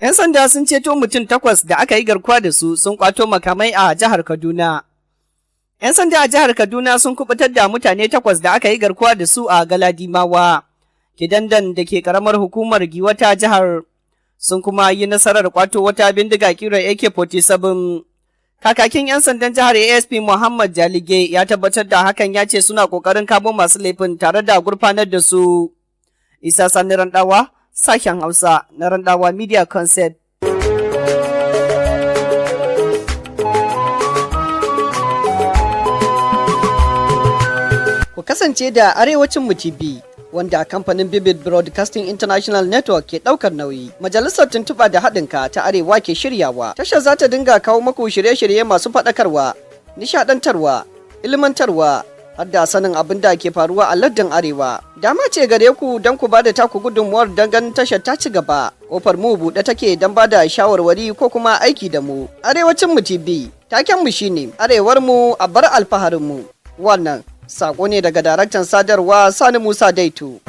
'Yan sanda sun ceto mutum 8 da aka yi garkuwa da su, sun kwato makamai a jihar Kaduna. 'Yan sanda a jihar Kaduna sun kubutar da mutane 8 da aka yi garkuwa da su a Galadimawa, Kidandan da ke karamar hukumar Giwa ta jihar, sun kuma yi nasarar kwato wata bindiga kirar AK-47. Kakakin 'yan sandan jihar, ASP Muhammad Jalige, ya tabbatar da hakan, ya ce suna kokarin kamo masu laifin tare da gurfanar da su. Isa Sani Randawa, sashen Hausa na Randawa Media Concept. Ku kasance da Arewacin mu TV, wanda kamfanin Vivid Broadcasting International Network ke ɗaukar nauyi. Majalisar Tuntuɓa da Haɗinka ta Arewa ke shiryawa. Tashar za ta dinga kawo maku shirye-shirye masu faɗakarwa, nishaɗantarwa, ilmantarwa, har da sanin abin da ke faruwa a lardin Arewa. Dama ce gare ku don ku bada taku gudunmuwar don ganin tashar ta ci gaba. Kofar mu buɗe take don bada shawarwari ko kuma aiki da mu. Arewacin mu TV, taken mu shine Arewar mu a bar alfaharin mu. Wannan sako ne daga daraktan sadarwa, Sani Musa Daitu.